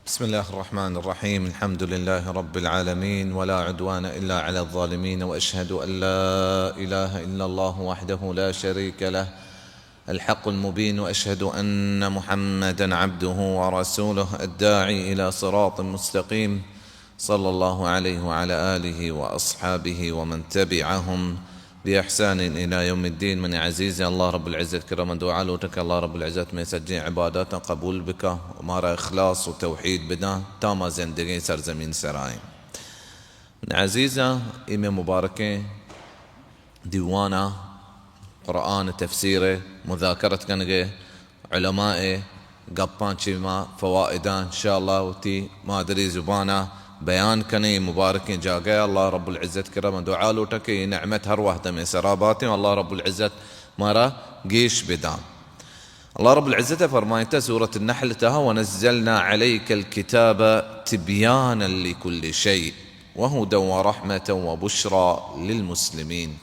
بسم الله الرحمن الرحيم. الحمد لله رب العالمين، ولا عدوان إلا على الظالمين، وأشهد أن لا إله إلا الله وحده لا شريك له، الحق المبين، وأشهد أن محمدا عبده ورسوله الداعي إلى صراط مستقيم، صلى الله عليه وعلى آله وأصحابه ومن تبعهم بإحسان إلى يوم الدين. من عزيز، الله رب العزة کرم دعا لوٹا کہ الله رب العزة مئے سجیں عباداتاں قبول بکا و مارا اخلاص و توحید بداں تا ما زندگیں سرزمین سرائیں. من عزیزاں، اے مئے مبارکیں دیوانا قرآن تفسیر مذاکرت کنگے، علماء گپاں چہ ما فوائداں انشاءاللہ وتی مادری زبانا بیان کنیں. مبارکیں جاگہ، اللہ رب العزت کرم دعا لوٹا کہ اے نعمت ہر وحدہ مئے سرا باتیں و اللہ رب العزت مارا گیش بداں. اللہ رب العزت فرمائتا سورة النحل تہا: ونزلنا عليك الكتاب تبيانا لكل شيء وهدى ورحمة وبشرى للمسلمين.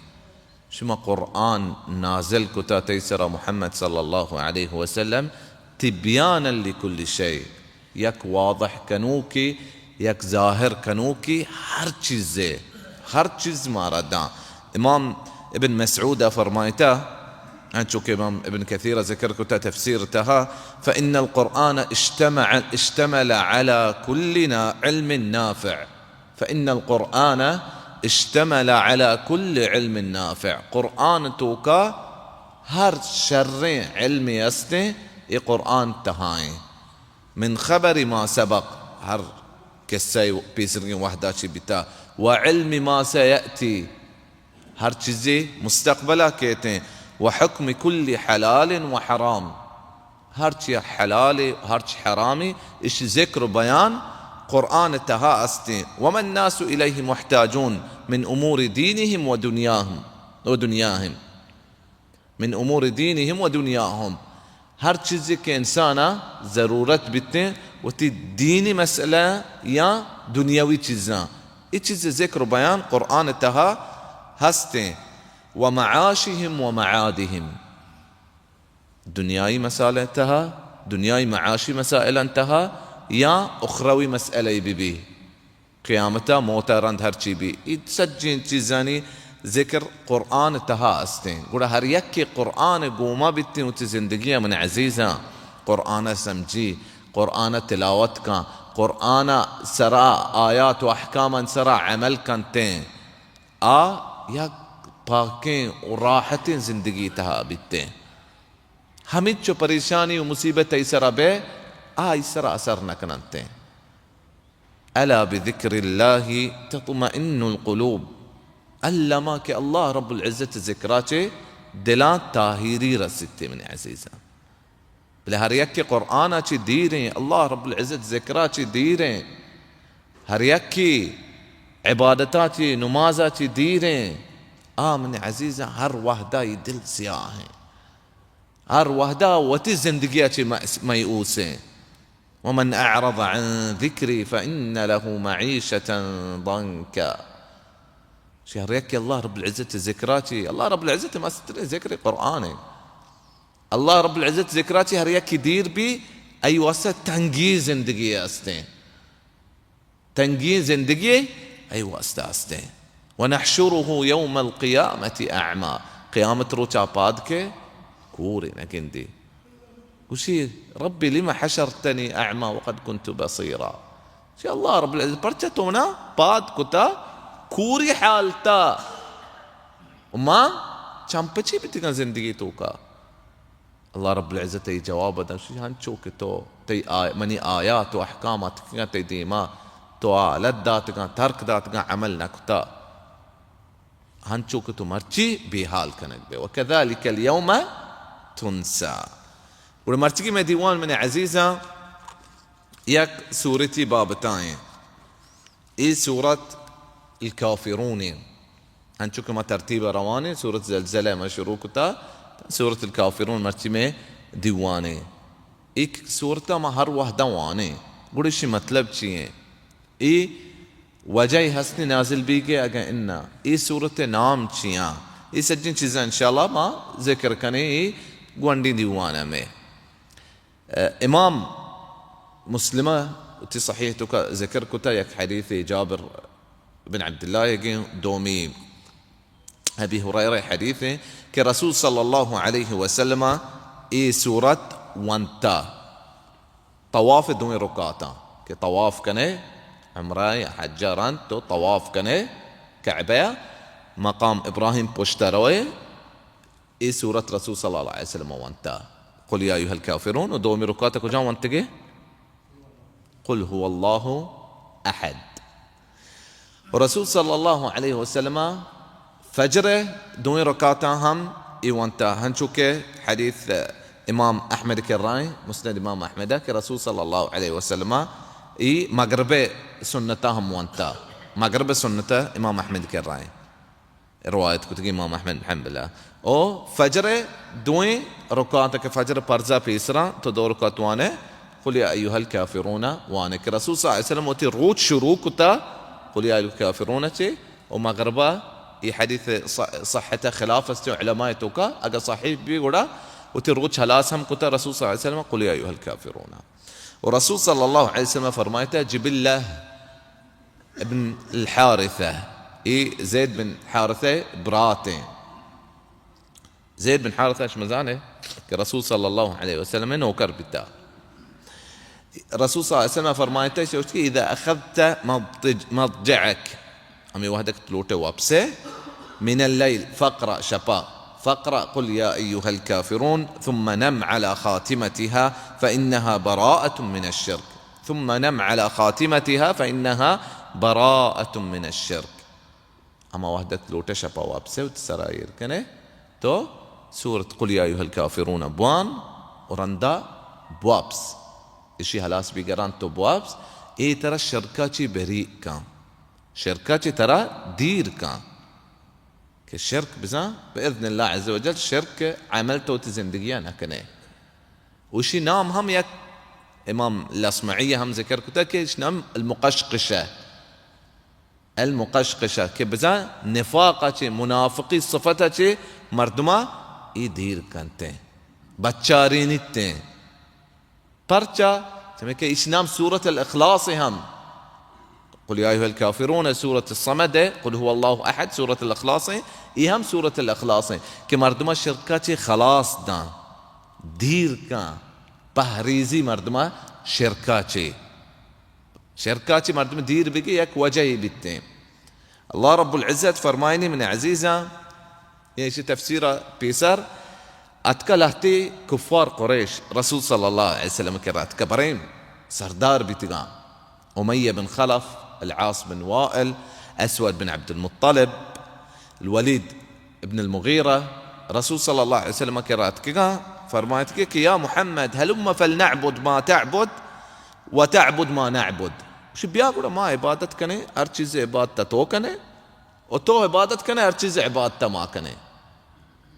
شما قرآن نازل کتا تئی سرا محمد صلی اللہ علیہ وسلم، تبیانا لکل شیء، یک واضح کنوکے، یک ظاہر کنوکے ہر چیزے، ہر چیز مارا داں. امام ابن مسعود فرمائتا، انچو کہ امام ابن کثیر ذکر کتا تفسیر تہا، فإن القرآن اشتمع، اشتمل على كل نا-، علم نافع. فإن القرآن اشتمل على كل علم نافع. قرآن توکا ہر شریں علمے استیں، اے قرآن تہائیں. من خبر ما سبق، ہر قصہ پیسرگیں وحدا چی بیتا، و علم ما سیأتی، ہر چیزے مستقبلا کیتیں، و حکم کل حلال و حرام، ہرچی حلالے، ہرچ حرامے، اش ذکر و بیان قرآن تہا استیں. وما الناس إليه محتاجون من أمور دينهم ودنياهم، ودنياهم، من أمور دينهم ودنياهم. ہر چیزے کہ انسانا ضرورت بیتیں، وتی دینی مسئلہ یا دنیاوی چیزاں، اے چیز ذکر و بیان قرآن تہا ہستیں. ومعاشهم ومعادهم، دنیائی مسائل تہا، دنیائی معاشی مسائل تہا یا اخروی مسئلہ بی بی، قیامتا موتا رند ہرچی بی، اے سجیں چیزانی ذکر قرآن تہا استیں. گڑا ہر یکے قرآن گوما بیتیں وتی زندگیا، من عزیزاں، قرآن سمجھی، قرآن تلاوت کن، قرآن سرا آیات و احکامان سرا عمل کنتیں، آ یک پاکیں و راحتیں زندگی تہا بیتیں. ہمینچو پریشانی و مصیبت ای سرا بے، آ ای سرا اثر نکننتیں. ألا بذكر الله تطمئن القلوب. الما کہ اللہ رب العزت ذکرا چے دلاں تاہیری رسیتے، من عزیزاں. بلے ہر یکے قرآنا چی دیریں، اللہ رب العزت ذکرا چی دیریں، ہر یکے عبادتا چی، نمازا چی دیریں، آ من عزیزاں ہر وہدا ای دل سیاہیں، ہر وہدا وتی زندگیا چی مأس-، میئوسیں. ومن أعرض عن ذكري فإن له معيشة ضنكا. شی ہر یکے اللہ رب العزت ذکرا چی، اللہ رب العزت مستریں ذکر قرآن ہے. اللہ رب العزت ذکرا چی ہر یکے دیر بی، ای واسطہ تنگی زندگی استیں. تنگی زندگی ای واسطہ استیں. ونحشره يوم القيامة أعمى. قیامت روچا پاد کے کورے نگندی. گوشی، رب لم حشرتني أعمى وقد كنت بصيرا. شی اللہ رب العزت، پرچہ تو منا پاد کتا کوری حالتا؟ ما چمپچی بیتگاں زندگی توکا. اللہ رب العزت ای جواب دا، شی ہنچو کہ تو تئی آ-، منی آیات و احکامات کہ تئی دیما تو آ حالت داتگاں، ترک داتگاں، عمل نہ کتا، ہنچو کہ تو مرچی بے حال کنگ بے. وكذلك اليوم تنسى. گڑا مرچی کہ مئے دیوان، من عزیزاں، یک سورتی بابتائیں. اے سورت الکافرون ایں. انچو کہ ما ترتیب روان ایں، سورت زلزلہ ما شروع کتا، سورت الکافرون مرچی مئے دیوان ایں. اے سورتا ما ہر وہدا وانیں، گڑا اشی مطلب چی ایں؟ اے وجہ ہستی نازل بیگے اگاں انا؟ اے سورت نام چیاں؟ اے سجیں چیزاں انشاءاللہ ما ذکر کنیں اے گونڈیں دیوانا مئے. امام مسلمہ وتی صحیح توکا ذکر کتا، یک حدیث جابر بن عبداللہ ئیگیں، دومی ابی ہریرہ حدیث ایں کہ رسول صلی اللہ علیہ وسلم اے سورت ونتا طواف دوئیں رکعتاں، کہ طواف کنے، عمرہ یا حج رند تو طواف کنے کعبہ، مقام ابراہیم پشت روئے، اے سورت رسول صلی اللہ علیہ وسلم ونتا، قل یا ایھا الکافرون، و دومی رکعت کجا ونتگے؟ قل هو اللہ احد۔ و رسول صلی اللہ علیہ وسلم فجر دوئیں رکعتاں ہم اے ونتا، ہنچو کہ حدیث امام احمد کرائیں، مسند امام احمد، کہ رسول صلی اللہ علیہ وسلم ای مغرب سنتا ہم ونتا، مغرب سنتا امام احمد کرائیں۔ روایت کتگی امام احمد بن حنبل۔ او فجر دوئیں رکعت کہ فجر پرزا پیسرا تو دو رکعت وانے قل یا ایھا الکافرون وانے، کہ رسول صلی اللہ علیہ وسلم وتی روچ شروع کتا قل یا ایھا الکافرون چے، و مغربا ای حدیث ص-، صحت خلاف است علماء توکا، اگر صحیح بی گڑا وتی روچ ہلاس ہم کتا رسول صلی اللہ علیہ وسلم قل یا ایھا الکافرون۔ و رسول صلی اللہ علیہ وسلم فرمائتا جبلہ ابن الحارثہ، ای زید بن حارثہ براتیں۔ زید بن حارثہ شما زانے کہ رسول صلی اللہ علیہ وسلم نوکر بیتا۔ رسول صلی اللہ علیہ وسلم فرمائتا کہ اذا اخذت مضج-، مضجعک، ہمیں وحدک لوٹے واپسے، من اللیل فقرأ، شپا، فقرأ قل یا ایھا الکافرون ثم نم علی خاتمتها فإنها براءة من الشرک۔ ثم نم علی خاتمتها فإنها براءة من الشرک۔ ہما وحدت لوٹے شپا واپسے وتی سرا ایر کنے تو سورت قل یا ایھا الکافرون بوان و رندا بواپس۔ اشی ہلاس بیگران تو بواپس، اے ترا شرکا چی بری کن، شرکا چی ترا دیر کن۔ کہ شرک بزاں، باذن اللہ عز وجل شرک عمل تو وتی زندگیا نہ کنے۔ وشی نام ہم یک امام الاصمعی ہم ذکر کتا کہ اش نام المقشقشہ، المقشقشہ، کہ بزاں نفاق چے، منافقی صفت چے مردما ای دیر کنتے، بچارینیتے۔ پرچا؟ چمے کہ ایش نام سورت الاخلاص ہم۔ قل یا ایھا الکافرون سورت الصمد ہے، قل هو اللہ احد سورت الاخلاص ہے، ای ہم سورت الاخلاص ہے کہ مردمہ شرکا چے خلاص داں، دیر کاں، پہریزی مردمہ شرکا چے۔ شرکا چے مردم دیر بگی یک وجہ بیتیں۔ اللہ رب العزت فرمائنی، من عزیزاں، یعنی ایشی تفسیر پیسر اتکا لہتے کفار قریش رسول صلی اللہ علیہ وسلم کرا اتکا، برین سردار بیتگاں، امیہ بن خلف، العاص بن وائل، اسود بن عبد المطلب، الولید ابن المغیرہ، رسول صلی اللہ علیہ وسلم کرا اتکگاں، فرمائتگے کہ یا محمد هلم فلنعبد ما تعبد وتعبد ما نعبد۔ گوشی بیا گڑا ما عبادت کنیں، ہر چیز عبادت تو کنے، و تو عبادت کنے، ہر چیز عبادت ما کنے۔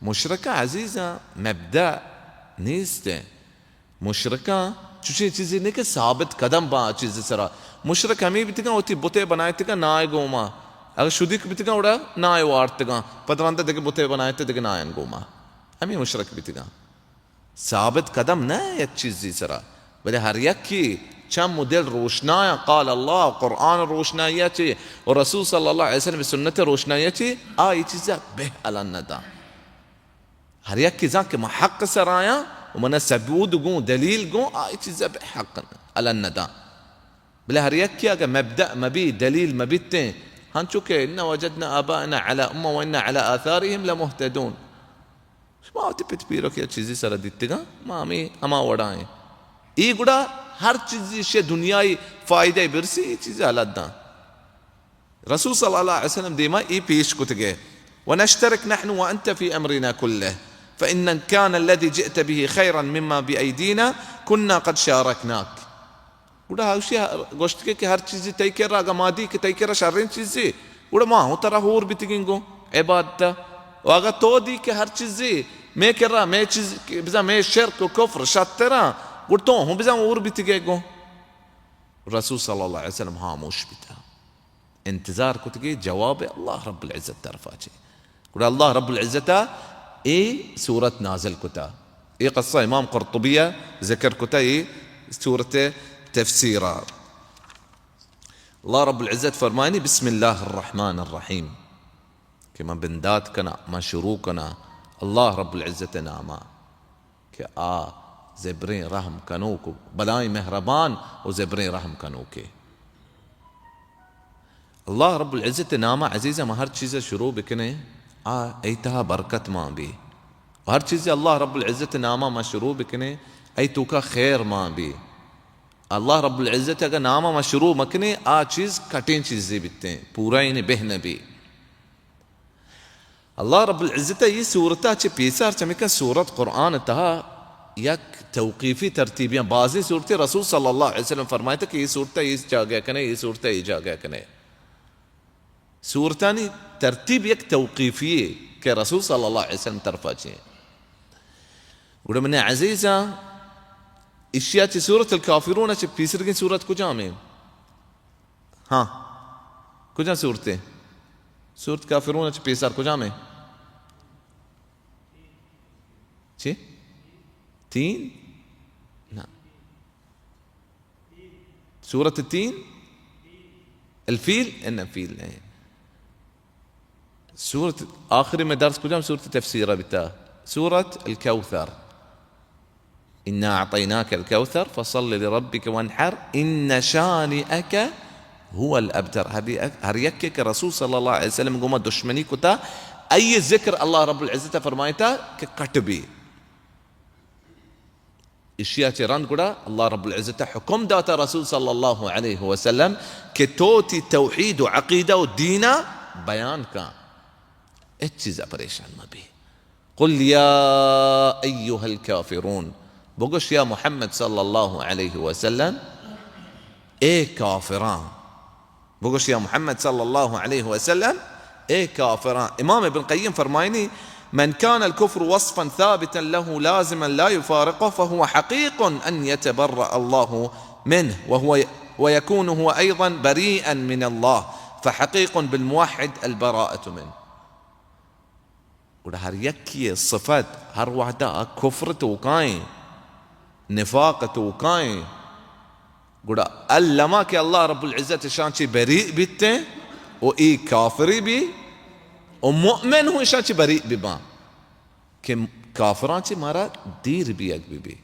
مشرکاں عزیزاں مبدأ نیست۔ مشرکاں چوشیں چیزے نہ کہ ثابت قدم باں آ چیز سرا۔ مشرک ہمے بیتگاں وتی بتے بنائتگاں نائے گوما۔ اگر شدیک بیتگاں گڑا نائے وارتگاں۔ پد رندا دگہ بتے بنائتے دگہ نائن گوما۔ ہمے مشرک بیتگاں۔ ثابت قدم نہ یک چیزی سرا، بلے ہر یکی چم و دل روشنایاں، قال اللہ، قرآن روشنائی چے و رسول صلی اللہ علیہ وسلم سنت روشنائی چے، آ ای چیزا بہ الان نداں۔ ہر یکی زان کہ من حق سرایاں و من ثبوت گوں، دلیل گوں، آ ای چیزا بہ حق الان نداں۔ بلے ہر یکی اگہ مبدأ مبی، دلیل مبیتیں، ہنچو کہ انا وجدنا آباءنا علی امہ و انا علی آثارهم لمهتدون۔ ما وتی پت پیرک یا چیزی سرا دیتگاں، ما ہمے ہما وڑا ایں۔ ای گڑا ہر چیزی شے دنیای فائدہ برسی، ای چیزی حالت داں۔ رسول صلی اللہ علیہ وسلم دیما ای پیش کتگے، ونشترك نحن وانت في امرنا كله، فان كان الذي جئت به خيرا مما بأيدينا كنا قد شاركناك۔ گڑا اوشی گوشتگے کہ ہر چیزی تئی کرا اگاں ما دی کہ تئی کرا شریں چیزے، گڑا ما ہوں ترا ہور بیتگیں گوں عبادتا۔ و اگاں تو دی کہ ہر چیزے مے کرا، مے چیز، بزاں مے شرک و کفر شتراں، گڑا تو ہوں بزاں ہور بیتگے گوں۔ رسول صلی اللہ علیہ وسلم ہاموش بیتا۔ انتظار کتگی جواب اللہ رب العزت طرفا چے۔ گڑا اللہ رب العزت اے سورت نازل کتا۔ اے قصہ امام قرطبی ذکر کتا، اے سورت تفسیرا۔ اللہ رب العزت فرمائنی، بسم اللہ الرحمن الرحیم، کہ من بندات کنا، من شروع کنا اللہ رب العزت ناما، کہ آ زبریں رحم کنوک و بلائیں مہربان و زبریں رحم کنوکے۔ اللہ رب العزت ناما عزیزاں ما ہر چیز شروع بکنیں، آ ای تہا برکت مان بی۔ و ہر چیز اللہ رب العزت ناما ما شروع بکنیں، ای توکا خیر مان بی۔ اللہ رب العزت اگہ ناما ما شروع مکنیں، آ چیز کٹیں چیزے بیتیں، پورا یعنی بہ نبی۔ اللہ رب العزت ء اے سورت ء چہ پیسر چمیکہ سورت قرآن ء تہا یک توقیفی ترتیبیاں، بازیں سورتے رسول صلی اللہ علیہ وسلم فرمائیتا کہ اے سورت ء اے جاگہ کنے، اے سورت ء اے جاگہ کنے۔ سورتانی ترتیب یک توقیفی یے کہ رسول صلی اللہ علیہ وسلم طرفا چے۔ گڑا من عزیزاں، اشیا چہ سورت الکافرون ء چہ پیسرگیں سورت کجام ایں؟ ہاں، کجا سورتے؟ سورت کافرون چہ پیسر کجام ایں؟ چی؟ تین؟ نہ۔ سورت تین؟ الفیل؟ ان فیل نہیں۔ سورت آخری میں درس کجام سورت تفسیر بیتا؟ سورت الکوثر۔ انا اعطیناک الکوثر فصل لربک وانحر ان شانئک هو الابتر۔ ہر یک، ہر یکے کہ رسول صلی اللہ علیہ وسلم گوما دشمنی کتا، ای ذکر اللہ رب العزت فرمائیتا کہ کٹ بی۔ اشیا چہ رند گڑا اللہ رب العزت حکم داتا رسول صلی اللہ علیہ وسلم کہ تو تی توحید و عقیدہ و دینا بیان کن، ہچ چیزا پریشان مبی۔ قل یا ایها الکافرون، بگوش یا محمد صلی اللہ علیہ وسلم، اے کافراں، بگوش یا محمد صلی اللہ علیہ وسلم، اے کافراں۔ امام ابن قیم فرمائنی، من كان الكفر وصفا ثابتا له لازما لا يفارقه فهو حقيق أن يتبرأ الله منه وهو، ويكون هو أيضا بريئا من الله، فحقيق بالموحد البراءة منه۔ گڑا ہر یکے ء صفت ہر وہدا کفر توکائیں، نفاق توکائیں، گڑا الما کہ اللہ رب العزت اشاں چہ بری بیتیں و ای کافری بی و مؤمن ہوں اشاں چہ بری بباں کہ کافراں چہ مارا دیر بیگ ببی۔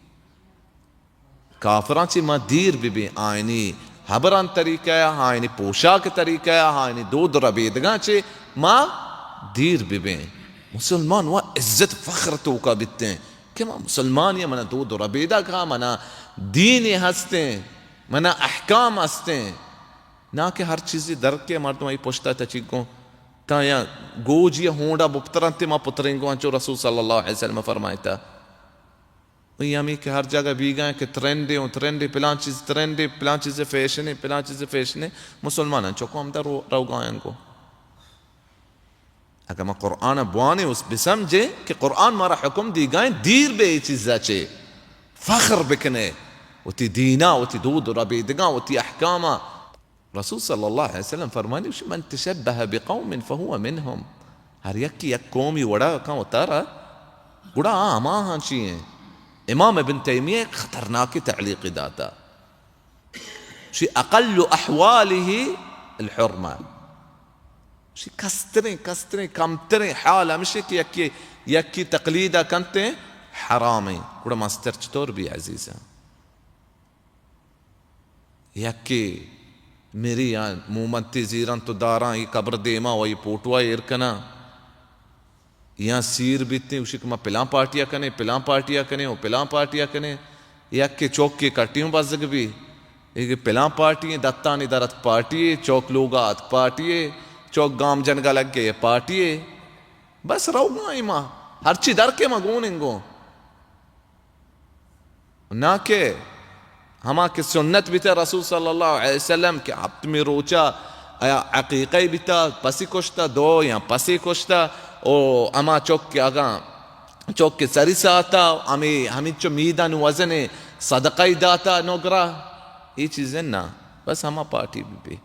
کافراں چہ ما دیر ببیں، آیانی ہبران طریقہ ء، آیانی پوشاک طریقہ ء، آیانی دود ربیدگاں چہ ما دیر ببیں۔ مسلمان و عزت فخر توکا بیتیں کہ ما مسلمان یا منا دود ربیدگ ہا، منا دین ہستیں، منا احکام ہستیں۔ نا کہ ہر چیزی در کے مردم ای پشتا تچیگوں تا یا گوج یا ہونڈا بپترنتے ما پترینگوں، انچو رسول صلی اللہ علیہ وسلم فرمائیتا۔ ای ہمے کہ ہر جاگہ بیگا ہیں کہ ترندے اوں، ترندے پلان چیز، ترندے پلان چیز فیشن ہے، پلان چیز فیشن ہے، مسلماناں چکو ہمدا رو-، روگا ہیں گو۔ اگہ ما قرآن بوانے اس بسمجھے کہ قرآن مارا حکم دیگا ہیں دیر بے ای چیزا چے، فخر بکنے وتی دینا، وتی دود و ربیدگاں، وتی احکاما۔ رسول صلی اللہ علیہ وسلم فرمانی، من تشبہ بقوم فہو منہم۔ ہر یکے یک قومی وڑا کن وتارا، گڑا آ ہماہاں چی ہیں۔ امام ابن تیمیہ ایک خطرناکی تعلیقی داتا۔ شی اقل احوالہ الحرمہ۔ شی کستریں، کستریں، کمتریں حال ہمشی کہ یکی، یکی تقلیدہ کنتے حرامیں۔ گڑا مستر چطور بی عزیزاں؟ یکے مری آں مومنتے زیرنت و داراں ای قبر دیما و ای پوٹوا ایر کناں، یا سیر بیتیں، گوشی کہ ما پلان پارٹیا کنیں، پلان پارٹیا کنیں و پلان پارٹیا کنیں۔ یکے چوکے کٹیوں بزگ بی، اے کہ پلان پارٹی ایں، دتانی در اتک پارٹی اے، چوک لوگا اتک پارٹی اے، چوک گام جنگا لگ گئے پارٹی اے۔ بس روگا ایں ما، ہرچی در کے ما گون انگوں۔ نا کہ ہما کہ سنت بیتا رسول صلی اللہ علیہ وسلم کہ ہپتمی روچا آیا عقیقہ بیتا، پسی کشتا، دو یا پسی کشتا، او ہما چک کہ اگاں چک کہ سری ساتا، ہمیں، ہمینچو میدان وزن صدقہ داتا نگرا، یہ چیزیں نا، بس ہما پارٹی بی بی۔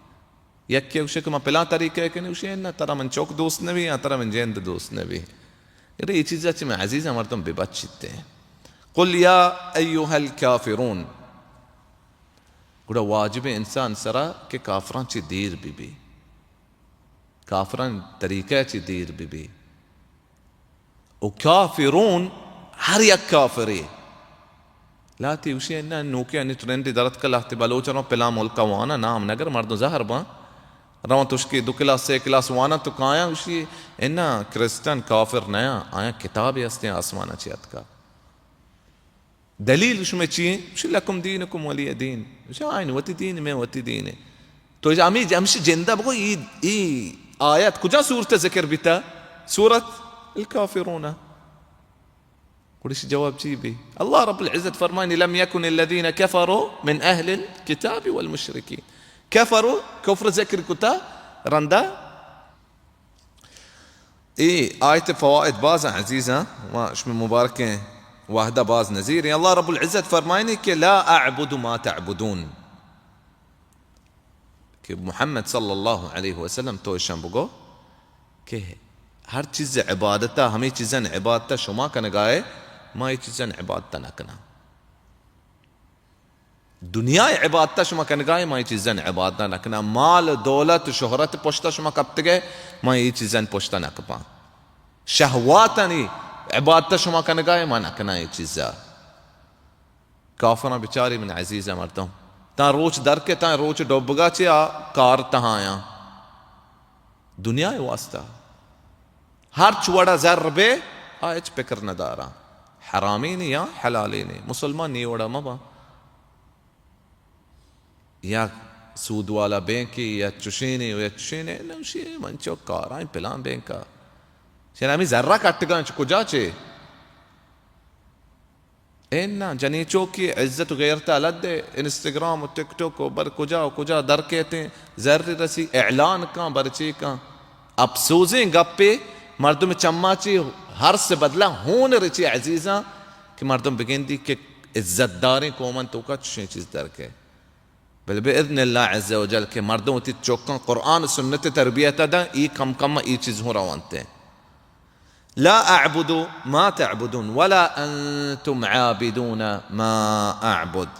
یکے گوشے کہ ما پلان طریقہ کنی، گوشے نہ، ترا من چوک دوست نبی، یا ترا من جند دوست نبی۔ اے چیزا چہ من عزیز مردم ببچیتے۔ قل یا ایها الکافرون۔ گڑا واجب انسان سرا کہ کافراں چی دیر بی بی، کافراں طریقہ چی دیر بی بی۔ و کافرون ہر یک کافرے۔ لہتے گوشی اناں نوکیں انی ٹرینڈے درتکا، لہتے بلوچ رو پلاں ملکا وانا، نام نگر مردم زہر باں۔ رواں تشکے دو کلاس، سے کلاس وانا تو کایاں گوشی اناں کرسچن کافر نیاں، آیاں کتابے ہستیں آسمانا چی اتکا۔ دلیل شمئے چی ایں؟ گوشی لکم دینکم ولی دین۔ گوشی آئین وتی دین، میں وتی دین۔ تو ہمیں ہمشی جندہ بگو، ای، ای آیت کجا سورت ذکر بیتا؟ سورت الکافرون۔ گڑا ایشی جواب چی بی؟ اللہ رب العزت فرمائنی، لم یکن الذین کفروا من اہل الکتاب والمشرکین۔ کفروا، کفر ذکر کتا، رندا اے آیت فوائد باز ایں عزیزاں، ما شمئے مبارکیں وہدہ باز نزیریں۔ اللہ رب العزت فرمائنی کہ لا اعبد ما تعبدون۔ کہ محمد صلی اللہ علیہ وسلم تو اشاں بگو کہ ہر چیز عبادتا، ہمیں چیزاں عبادتا شما کنگائے، ما اے چیزاں عبادتا نہ کناں۔ دنیا ء عبادت ء شما کنگائے، ما اے چیزانی عبادت نہ کناں۔ مال، دولت، شہرت پشت ء شما کپتگے، ما اے چیزانی پشت ء نہ کپاں۔ شہواتانی عبادت ء شما کنگائے، ما نہ کناں اے چیزا۔ کافراں بچاری من عزیز مردم، تاں روچ در کے تاں روچ ڈوبگا چے آ کار تہایاں۔ دنیا ء واسطہ۔ ہرچ وڑا زر بے، آ ہچ پکر نہ داراں۔ حرامین یا حلالین، مسلمان نی وڑا مباں۔ یا سود والا بینکے، یا چشینے، یا چشینے، نوشی من چو کارائیں پلان بینکا۔ شر ہمیں زرہ کٹگاں چہ کجا چے؟ اے نا، جنی چوکی عزت و غیرت ء لد ء انسٹاگرام و ٹک ٹوک و بر کجا و کجا در کیتیں، زر رسی اعلان کاں، برچی کاں۔ اپسوزیں گپے، مردم چما چی ہر سے بدلا ہون رچی عزیزاں کہ مردم بگندی کہ عزت داریں قومن توکا چشیں چیز در کے۔ بل بہ اذن اللہ عز و جل کہ مردم وتی چکاں قرآن و سنت تربیت داں، ای کم کم ای چیز ہوں روانتے۔ لا اعبد ما تعبدون ولا انتم عابدون ما اعبد۔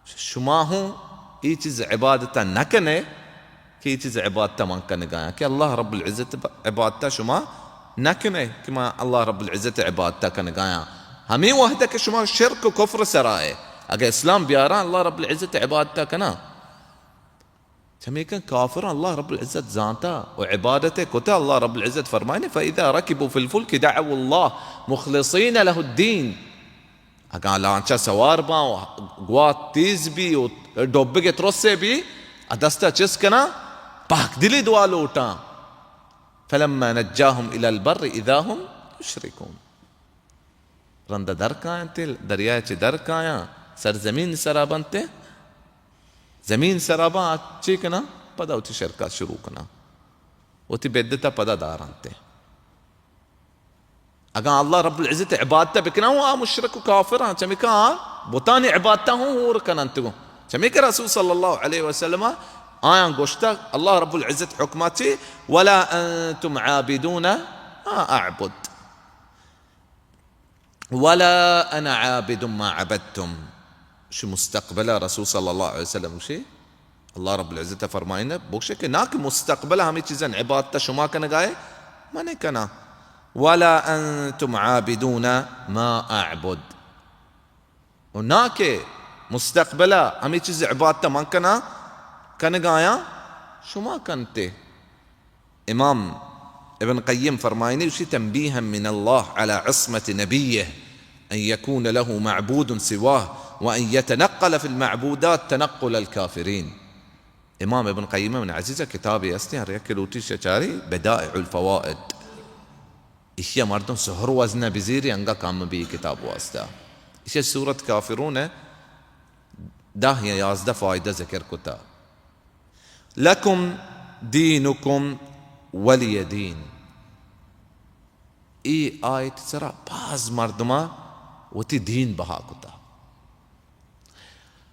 شما ہوں ای چیز عبادت نہ کنے کہ ای چیز عبادت من کنگایاں، کہ اللہ رب العزت عبادت شما نہ کنے کہ ما اللہ رب العزت عبادت کنگایاں۔ ہمیں وحدہ کہ شما شرک و کفر سرائے، اگر اسلام بیاراں اللہ رب العزت عبادت کناں۔ چمیکن کافر اللہ رب العزت زانتا و عبادت کتا۔ اللہ رب العزت فرمائنے، فإذا ركبوا في الفلك دعوا الله مخلصين له الدين۔ اگاں لانچا سوار باں و گوات تیز بی و ڈوبگ ترسے بی، ا دستا چست کناں، پاک دلی دعا لوٹاں۔ فلما نجاهم إلى البر إذا هم يشركون۔ رندا در کاینت، دریائے چہ در کایاں، سرزمین سرا بنت، زمین سرا باں، چی کناں؟ پدا وتی شرکا شروع کناں، وتی بدتا پدا دارنت۔ اگاں اللہ رب العزت عبادت بکناں، آ مشرک و کافراں، چمیکا آ بتانی عبادتا ہوں ہور کننت گوں۔ چمیکہ رسول صلی اللہ علیہ وسلم آیاں گوشتگ، اللہ رب العزت حکماتی، ولا انتم عابدون ما اعبد۔ ولا انا عابد ما عبدتم۔ شی مستقبل رسول صلی اللہ علیہ وسلم گوشی، اللہ رب العزت فرمائنہ، بگوشے کہ نا کہ مستقبل ہمیں چیزاں عبادت شما کنگائے، من کناں۔ ولا انتم عابدون ما اعبد۔ و نا کہ مستقبلا ہمیں چیز عبادت من کناں، کنگایاں، شما کنتے۔ امام ابن قیم فرمائنی، اسی تنبیہا من اللہ علی عصمت نبیہ ان یکون له معبود سواہ وان یتنقل فی المعبودات تنقل الکافرین۔ امام ابن قیم من عزیزہ کتابے ہستیں، ہر یک لوٹی شچاری، بدائع الفوائد۔ ایشی ء مردم سہر وزن ء بزیری انگا کم بی کتاب واسطہ۔ ایشی ء سورت کافرون ء دہ یا یازدہ فائدہ ذکر کتا۔ لکم دینکم ولی دین۔ ای آیت سرا باز مردماں وتی دین بہا کتا۔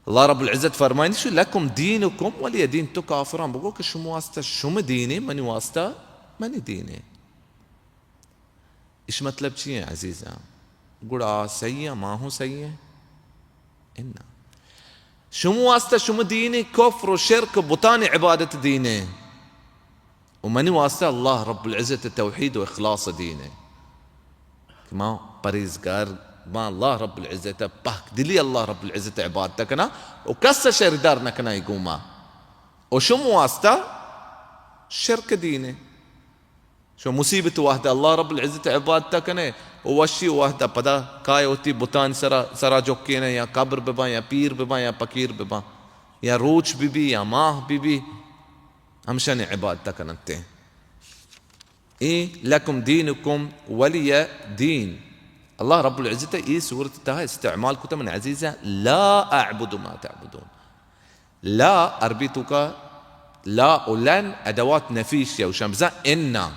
اللہ رب العزت فرمائنی شو، لکم دینکم ولی دین، تو کافراں بگو کہ شما واسطہ شم دینے، منی واسطہ منی دینے۔ اش مطلب چی ہیں عزیزاں؟ گڑا آ صحیح ہیں، ما ہوں صحیح ہیں؟ انا۔ شمو واسطہ شمو دین کفر و شرک و بتانی عبادت دین ایں، و منی واسطہ اللہ رب العزت توحید و اخلاص دین ایں، کہ ما پرہیزگار، ما اللہ رب العزت پاک دلی اللہ رب العزت عبادت کناں و کس شریدار نہ کناں ای گوما، و شمو واسطہ شرک دین ایں۔ شما مصیبت وہدہ اللہ رب العزت عبادت کنے، و وشی وہدہ پدا کائے وتی بتان سرا، سرا جکینے، یا قبر بباں، یا پیر بباں، یا پکیر بباں، یا روچ ببی، یا ماہ ببی، ہمشانی عبادت کننتے۔ اے لکم دینکم ولی دین۔ اللہ رب العزت اے سورت تہا استعمال کتا من عزیزاں، لا اعبد ما تعبدون۔ لا عربی توکا، لا و لن ادوات نفی شی، و شما بزان انا۔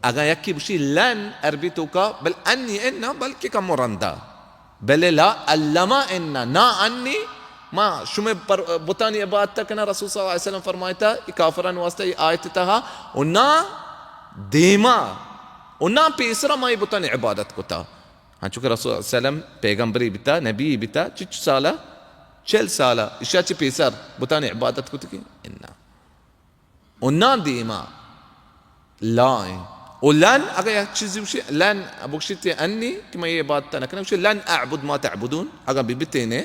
اگاں یکی بشی لن عربی توکا، بل انی انا، بلکہ کمو رندا۔ بلے لا، الما انا، نا انی، ما شمے پر-، بتانی عبادت کناں، رسول صلی اللہ علیہ وسلم فرمائتا، ای کافران واسطہ ای آیت تہا، و نا دیما، و نا پیسرا ما ای بتانی عبادت کتا۔ ہنچو کہ رسول صلی اللہ علیہ وسلم پیغمبری بیتا، نبی بیتا، چچ سالا؟ چل سالا۔ اشیا چی پیسر بتانی عبادت کتگی؟ انا۔ و نا دیما لا ایں۔ و لن، اگاں یک چیزی بشی، لن بگشیت انی کہ من یہ عبادت نہ کناں، بشی لن اعبد ما تعبدون، اگاں بہ بیتینے،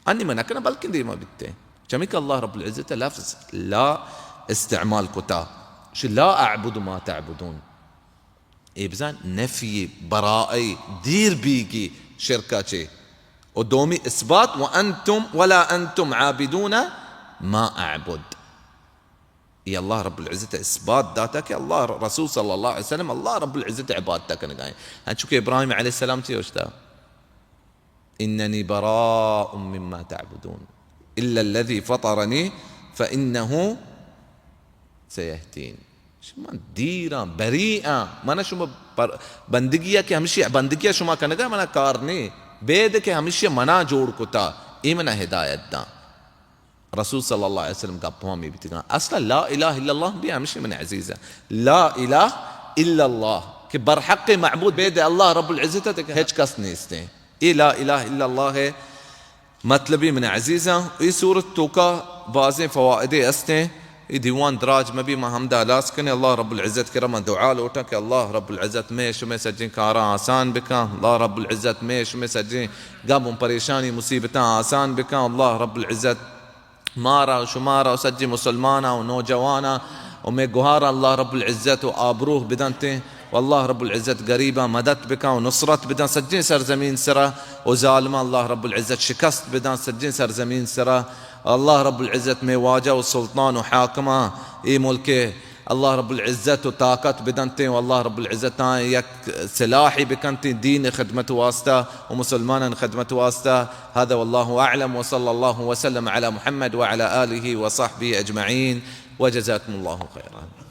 انی من نہ کناں، بلکن دیما بیتے۔ چمی کہ اللہ رب العزت لفظ لا استعمال کتا، بشی لا اعبد ما تعبدون۔ اے بزان نفی براء، دیر بیگی شرکا چے۔ و دومی اثبات، وانتم ولا انتم عابدون ما اعبد۔ اے اللہ رب العزت اثبات داتا کہ اللہ، رسول صلی اللہ علیہ وسلم اللہ رب العزت عبادت کنگائیں۔ ہنچو کہ ابراہیم علیہ السلام چی گوشتا؟ اننی براء مما تعبدون الا الذی فطرنی فانه سیهدین۔ من دیراں، بریء آں، من شما پر-، بندگی ء کہ ہمشی بندگی ء شما کنگا منا کار نے، بید کہ ہمشی منا جوڑ کتا، اے منا ہدایت داں۔ رسول صلی اللہ علیہ وسلم گپ ہمی بیتگاں۔ اصلا لا الہ الا اللہ بھی ہمشی من عزیز ہے۔ لا الہ الا اللہ کہ برحق معبود بید اللہ رب العزت ء ہچ کس نیستیں۔ اے لا الہ الا اللہ ہے مطلبی من عزیزاں، اے سورت توکا بازیں فوائدے استیں۔ اے دیوان دراج مبی، ما ہمدا ہلاس کنیں۔ اللہ رب العزت کرا ما دعا لوٹاں کہ اللہ رب العزت مئے شمئے سجیں کاراں آسان بکاں۔ اللہ رب العزت مئے شمئے سجیں غم و پریشانی مصیبتاں آسان بکاں۔ اللہ رب العزت مارا و شمارا و سجیں مسلماناں و نوجواناں و مئے گہاراں اللہ رب العزت و آبروہ بدنتیں۔ و اللہ رب العزت غریباں مدد بکن و نصرت بدن سجیں سرزمین سرا، و ظالماں اللہ رب العزت شکست بدن سجیں سرزمین سرا۔ اللہ رب العزت مئے واجہ و سلطان و حاکماں اے ملک اللہ رب العزت و طاقت بدنتیں و اللہ رب العزت آں یک سلاحی بکنتیں دین خدمت واسطہ و مسلمانان خدمت واسطہ۔ هذا والله أعلم وصلى الله وسلم على محمد وعلى آله وصحبه أجمعين وجزاكم الله خيرا۔